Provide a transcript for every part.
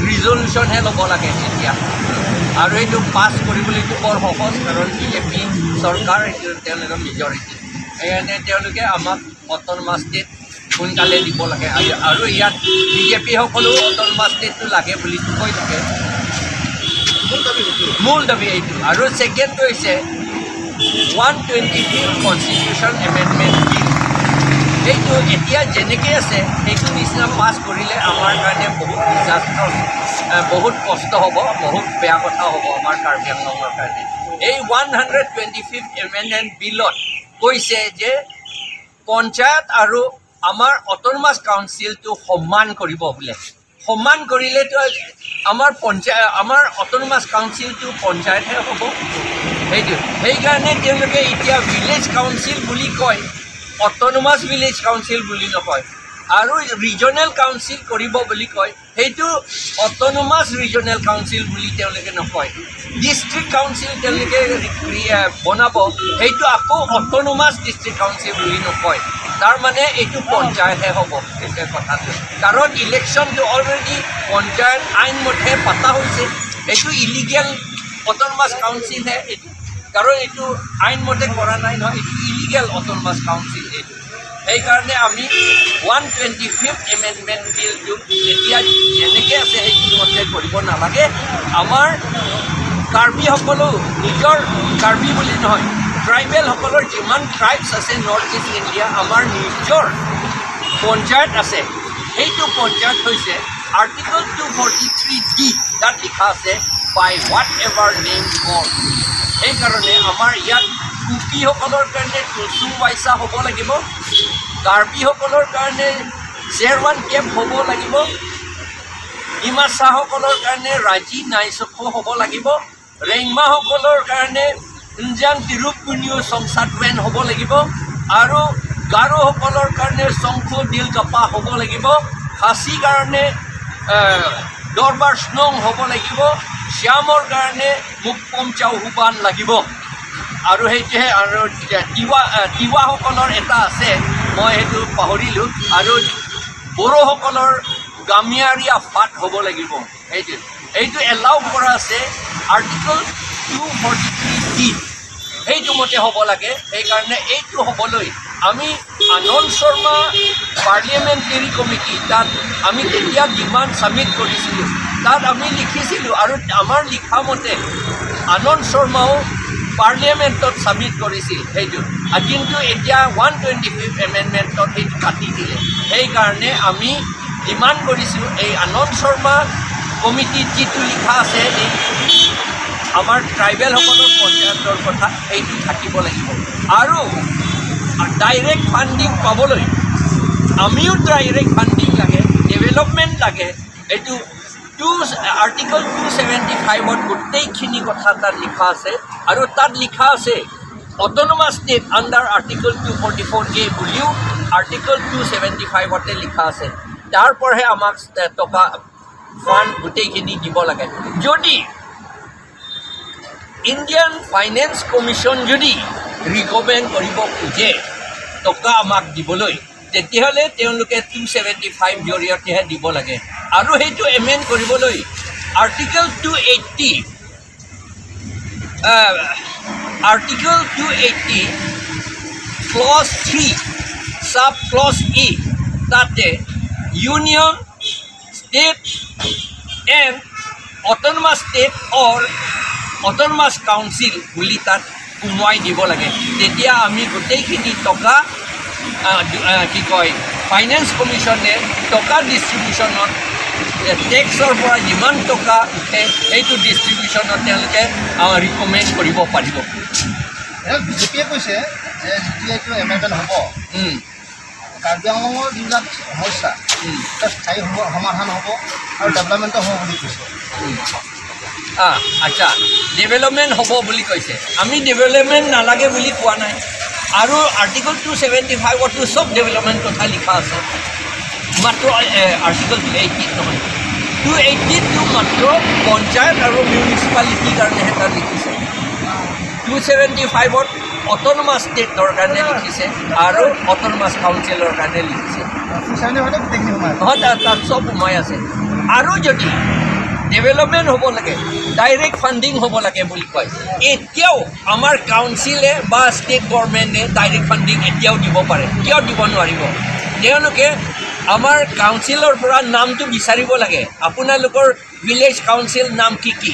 ৰিজলিউশ্যনহে ল'ব লাগে এতিয়া। আৰু এইটো পাছ কৰিবলৈতো বৰ সহজ, কাৰণ বিজেপি চৰকাৰ, এইটো তেওঁলোকৰ মেজৰিটি। সেইকাৰণে তেওঁলোকে আমাক অট'নমাছ ষ্টেট সোনকালে দিব লাগে। আৰু ইয়াত বিজেপিসকলেও অট'নমাছ ষ্টেটটো লাগে বুলি কৈ থাকে। মূল দাবী এইটো। আৰু ছেকেণ্ডটো হৈছে 125 কনষ্টিটিউশ্যন এমেণ্ডমেণ্ট বিল, সেইটো এতিয়া যেনেকৈ আছে সেইটো নিচিনা পাছ কৰিলে আমাৰ কাৰণে বহুত ডিজাষ্টাৰ, বহুত কষ্ট হ'ব, বহুত বেয়া কথা হ'ব আমাৰ কাৰ্বি আংলঙৰ কাৰণে। এই 125 এমেণ্ডমেণ্ট বিলত কৈছে যে পঞ্চায়ত আৰু আমাৰ অট'নমাছ কাউন্সিলটো সন্মান কৰিব বোলে। সন্মান কৰিলেতো আমাৰ পঞ্চায়ত, আমাৰ অট'নমাছ কাউন্সিলটো পঞ্চায়তহে হ'ব। সেইটো সেইকাৰণে তেওঁলোকে এতিয়া ভিলেজ কাউন্সিল বুলি কয়, অট'নমাছ ভিলেজ কাউন্সিল বুলি নকয়। আৰু ৰিজনেল কাউন্সিল কৰিব বুলি কয়, সেইটো অট'নমাছ ৰিজনেল কাউন্সিল বুলি তেওঁলোকে নকয়। ডিষ্ট্ৰিক্ট কাউন্সিল তেওঁলোকে বনাব, সেইটো আকৌ অট'নমাছ ডিষ্ট্ৰিক্ট কাউন্সিল বুলি নকয়। তাৰমানে এইটো পঞ্চায়তহে হ'ব সেইটো কথাটো। কাৰণ ইলেকশ্যনটো অলৰেডি পঞ্চায়ত আইনমতে পতা হৈছে, এইটো ইলিগেল অট'নমাছ কাউন্সিলহে এইটো, কাৰণ এইটো আইনমতে কৰা নাই নহয়, এইটো ইলিগেল অট'নমাছ কাউন্সিল এইটো। সেইকাৰণে আমি 125 এমেণ্ডমেণ্ট বিলটো এতিয়া যেনেকৈ আছে সেইটো মতে কৰিব নালাগে। আমাৰ কাৰ্বিসকলেও নিজৰ, কাৰ্বি বুলি নহয়, ট্ৰাইবেলসকলৰ যিমান ট্ৰাইবছ আছে নৰ্থ ইষ্ট ইণ্ডিয়া, আমাৰ নিজৰ পঞ্চায়ত আছে। সেইটো পঞ্চায়ত হৈছে আৰ্টিকল 243D, তাত লিখা আছে by what ever name কল। সেইকাৰণে আমাৰ ইয়াত কুকিসকলৰ কাৰণে টুচুং ৱাইচা হ'ব লাগিব, কাৰ্বিসকলৰ কাৰণে শ্বেৰৱান কেম্প হ'ব লাগিব, ডিমাচাসকলৰ কাৰণে ৰাজি নাইচখ হ'ব লাগিব, ৰেংমাসকলৰ কাৰণে ইঞ্জাং তিৰুপুনিও সংসাদৱেন হ'ব লাগিব, আৰু গাৰোসকলৰ কাৰণে শংখ দিলকপা হ'ব লাগিব, খাচী কাৰণে দৰবাৰ স্নং হ'ব লাগিব, শ্যামৰ কাৰণে মুকপম চাউহুবান লাগিব। আৰু সেইটোহে। আৰু তিৱাসকলৰ এটা আছে, মই সেইটো পাহৰিলোঁ। আৰু বড়োসকলৰ গামিয়াৰীয়া ফাট হ'ব লাগিব। সেইটো এইটো এলাউ কৰা আছে আৰ্টিকল 243D, সেইটো মতে হ'ব লাগে। সেইকাৰণে এইটো হ'বলৈ আমি আনন্দ শৰ্মা পাৰ্লিয়ামেণ্টেৰী কমিটি, তাত আমি তেতিয়া ডিমাণ্ড ছাবমিট কৰিছিলোঁ, তাত আমি লিখিছিলোঁ আৰু আমাৰ লিখা মতে আনন্দ শৰ্মাও পাৰ্লিয়ামেণ্টত ছাবমিট কৰিছিল সেইটো। কিন্তু এতিয়া 125 এমেণ্ডমেণ্টত সেইটো কাটি দিলে। সেইকাৰণে আমি ডিমাণ্ড কৰিছোঁ এই আনন্দ শৰ্মা কমিটিত যিটো লিখা আছে এই আমাৰ ট্ৰাইবেলসকলৰ পঞ্চায়তৰ কথা, সেইটো থাকিব লাগিব। আৰু ডাইৰেক্ট ফাণ্ডিং পাবলৈ আমিও ডাইৰেক্ট ফাণ্ডিং লাগে, ডেভেলপমেণ্ট লাগে। এইটো আৰ্টিকল 275ত গোটেইখিনি কথা তাত লিখা আছে। আৰু তাত লিখা আছে autonomous state under article 244A বুলিও আৰ্টিকল 275তে লিখা আছে। তাৰ পৰাহে আমাক টকা ফাণ্ড গোটেইখিনি দিব লাগে। যদি ইণ্ডিয়ান ফাইনেন্স কমিশ্যন যদি ৰিকমেণ্ড কৰিব খোজে টকা আমাক দিবলৈ, তেতিয়াহ'লে তেওঁলোকে 275 জৰিয়তেহে দিব লাগে। আৰু সেইটো এমেণ্ড কৰিবলৈ article 280, article 280 clause 3 sub clause E, তাতে union, state and autonomous state or autonomous council বুলি তাত সোমোৱাই দিব লাগে। তেতিয়া আমি গোটেইখিনি টকা কি কয়, ফাইনেন্স কমিশ্যনে টকা ডিষ্ট্ৰিবিউশ্যনত টেক্সৰ পৰা যিমান টকা উঠে সেইটো ডিষ্ট্ৰিবিউশ্যনত তেওঁলোকে ৰিকমেণ্ড কৰিব পাৰিব। বিজেপিয়ে কৈছে যে যেতিয়া এইটো এমেণ্ডমেণ্ট হ'ব, কাৰ্বি আংলঙৰ যিবিলাক সমস্যা স্থায়ী সমাধান হ'ব আৰু ডেভেলপমেণ্টো হ'ব বুলি কৈছে। আচ্ছা, ডেভেলপমেণ্ট হ'ব বুলি কৈছে। আমি ডেভেলপমেণ্ট নালাগে বুলি কোৱা নাই। আৰু আৰ্টিকল 275তো চব ডেভেলপমেণ্ট কথা লিখা আছে, মাত্ৰ আৰ্টিকল 280 নহয়। 280টো মাত্ৰ পঞ্চায়ত আৰু মিউনিচিপালিটিৰ কাৰণেহে তাত লিখিছে। 275ত অট'নমাছ ষ্টেটৰ কাৰণে লিখিছে আৰু অট'নমাছ কাউন্সিলৰ কাৰণে লিখিছে। হয়, তাত চব সোমাই আছে। আৰু যদি ডেভেলপমেণ্ট হ'ব লাগে, ডাইৰেক্ট ফাণ্ডিং হ'ব লাগে বুলি কয়, এতিয়াও আমাৰ কাউন্সিলে বা ষ্টেট গভৰ্ণমেণ্টে ডাইৰেক্ট ফাণ্ডিং এতিয়াও দিব পাৰে। কিয় দিব নোৱাৰিব? তেওঁলোকে আমাৰ কাউন্সিলৰ পৰা নামটো বিচাৰিব লাগে। আপোনালোকৰ ভিলেজ কাউন্সিল নাম কি কি,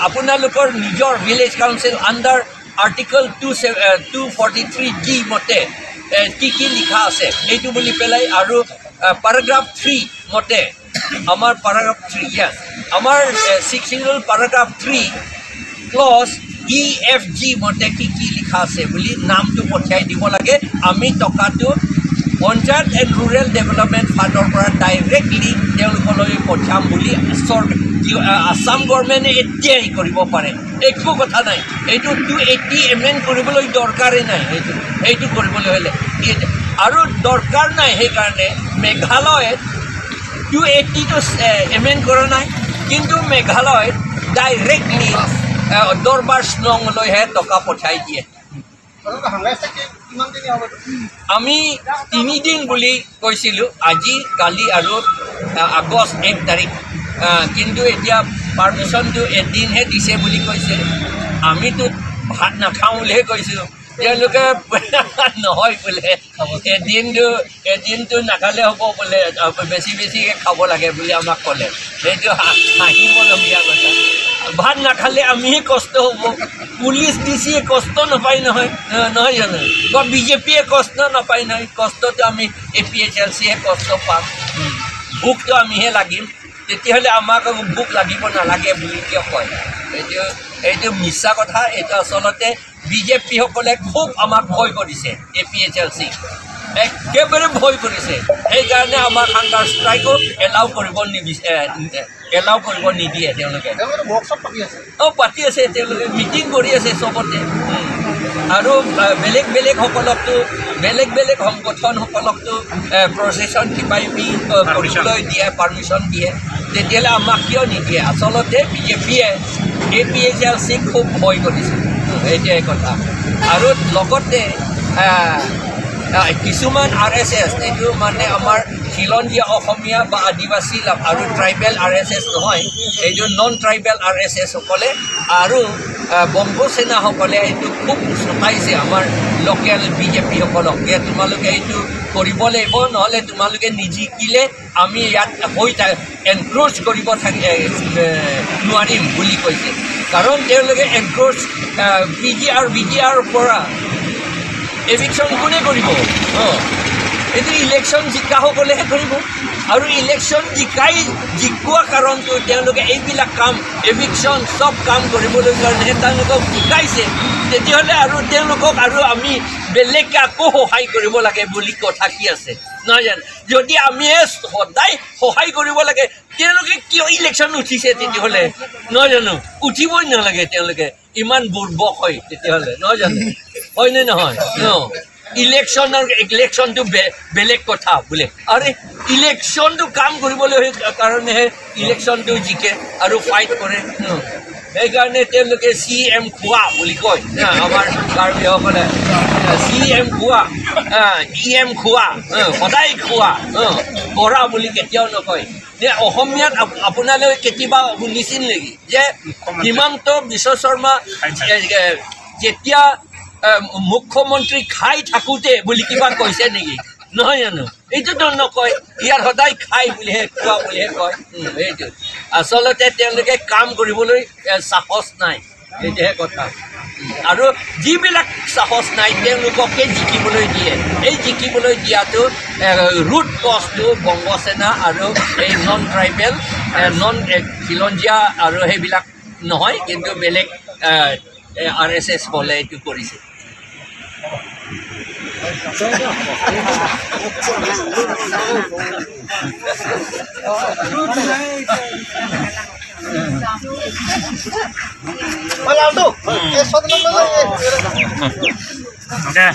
আপোনালোকৰ নিজৰ village council under article 243D মতে কি কি লিখা আছে এইটো বুলি পেলাই, আৰু পেৰাগ্ৰাফ 3 মতে আমাৰ পেৰাগ্ৰাফ 3 ইয়াছ আমাৰ 6 schedule paragraph 3 clause EFG মতে কি কি লিখা আছে বুলি নামটো পঠিয়াই দিব লাগে। আমি টকাটো পঞ্চায়ত এণ্ড ৰুৰেল ডেভেলপমেণ্ট ফাণ্ডৰ পৰা ডাইৰেক্টলি তেওঁলোকলৈ পঠিয়াম বুলি আছাম গভৰ্ণমেণ্টে এতিয়াই কৰিব পাৰে, একো কথা নাই। এইটো 280 এমেণ্ড কৰিবলৈ দৰকাৰেই নাই, সেইটো কৰিবলৈ হ'লে আৰু দৰকাৰ নাই। সেইকাৰণে মেঘালয়ত 280টো এমেণ্ড কৰা নাই, কিন্তু মেঘালয়ত ডাইৰেক্টলি দৰবাৰ শ্লংলৈহে টকা পঠাই দিয়ে। আমি 3 দিন বুলি কৈছিলোঁ, আজি, কালি আৰু আগষ্ট 1 তাৰিখ, কিন্তু এতিয়া পাৰ্মিশ্যনটো এদিনহে দিছে বুলি কৈছে। আমিতো ভাত নাখাওঁ বুলিহে কৈছোঁ, তেওঁলোকে নহয় বোলে, এদিনটো নাখালে হ'ব বোলে, বেছি বেছিকৈ খাব লাগে বুলি আমাক ক'লে। সেইটো হাঁহিবলগীয়া কথা। ভাত নাখালে আমিহে কষ্ট হ'ব, পুলিচ ডি চিয়ে কষ্ট নাপায় নহয়, নহয় জানো? বা বিজেপিয়ে কষ্ট নাপায় নহয়, কষ্টটো আমি APHLCয়ে কষ্ট পাম, ভোকটো আমিহে লাগিম। তেতিয়াহ'লে আমাক ভোক লাগিব নালাগে বুলি কিয় কয়? এইটো মিছা কথা। এইটো আচলতে বিজেপিসকলে খুব আমাক ভয় কৰিছে, APHLC একেবাৰে ভয় কৰিছে। সেইকাৰণে আমাক হাংগাৰ ষ্ট্ৰাইকো এলাউ কৰিব নিদিয়ে তেওঁলোকে। অঁ, পাতি আছে তেওঁলোকে, মিটিং কৰি আছে চবতে। আৰু বেলেগ বেলেগসকলকতো, বেলেগ বেলেগ সংগঠনসকলকতো প্ৰচেছন কিবা কিবি কৰিবলৈ দিয়ে, পাৰ্মিশ্যন দিয়ে, তেতিয়াহ'লে আমাক কিয় নিদিয়ে? আচলতে বিজেপিয়ে APHLC খুব ভয় কৰিছে, সেইটোৱে কথা। আৰু লগতে কিছুমান RSS, এইটো মানে আমাৰ খিলঞ্জীয়া অসমীয়া বা আদিবাসী আৰু ট্ৰাইবেল RSS নহয়, এইটো নন ট্ৰাইবেল RSSসকলে আৰু বংগ সেনাসকলে এইটো খুব চতাইছে আমাৰ লোকেল বিজেপিসকলক যে তোমালোকে এইটো কৰিব লাগিব, নহ'লে তোমালোকে নিজিকিলে আমি ইয়াত হৈ এনক্ৰ'চ কৰিব নোৱাৰিম বুলি কৈছে। কাৰণ তেওঁলোকে এনক্ৰ'চ PGR BGR পৰা এভিকশ্যন কোনে কৰিব? অঁ, এইটো ইলেকশ্যন জিকাসকলেহে কৰিব। আৰু ইলেকশ্যন জিকোৱা কাৰণটো তেওঁলোকে এইবিলাক কাম, এভিকশ্যন চব কাম কৰিবলৈ কাৰণেহে তেওঁলোকক জিকাইছে। তেতিয়াহ'লে আৰু তেওঁলোকক আৰু আমি বেলেগকৈ আকৌ সহায় কৰিব লাগে বুলি কথা কি আছে? নহয় জানো? যদি আমিহে সদায় সহায় কৰিব লাগে, তেওঁলোকে কিয় ইলেকশ্যন উঠিছে তেতিয়াহ'লে? নহয় জানো? উঠিবই নালাগে তেওঁলোকে, ইমান বুৰ্বক হয় তেতিয়াহ'লে, নহয় জানো? হয়নে নহয়? ইলেকশ্যনটো বেলেগ কথা বোলে। আৰে ইলেকশ্যনটো কাম কৰিবলৈ কাৰণেহে ইলেকশ্যনটো জিকে আৰু ফাইট কৰে। সেইকাৰণে তেওঁলোকে CM খোৱা বুলি কয় আমাৰ কাৰ্বিসকলে, CM খোৱা, EM খোৱা, সদায় খোৱা, কৰা বুলি কেতিয়াও নকয়। যে অসমীয়াত আপোনালোকে কেতিয়াবা শুনিছিল নেকি যে হিমন্ত বিশ্ব শৰ্মা যেতিয়া মুখ্যমন্ত্ৰী খাই থাকোঁতে বুলি কিবা কৈছে নেকি? নহয় জানো? এইটোতো নকয়, ইয়াত সদায় খাই বুলিহে, খোৱা বুলিহে কয়। সেইটো আচলতে তেওঁলোকে কাম কৰিবলৈ সাহস নাই, সেইটোহে কথা। আৰু যিবিলাক সাহস নাই তেওঁলোককে জিকিবলৈ দিয়ে। এই জিকিবলৈ দিয়াটো ৰুট কজটো বংগ সেনা আৰু এই নন ট্ৰাইবেল, নন খিলঞ্জীয়া আৰু সেইবিলাক নহয়, কিন্তু বেলেগ RSS বলে এইটো কৰিছে। Okay.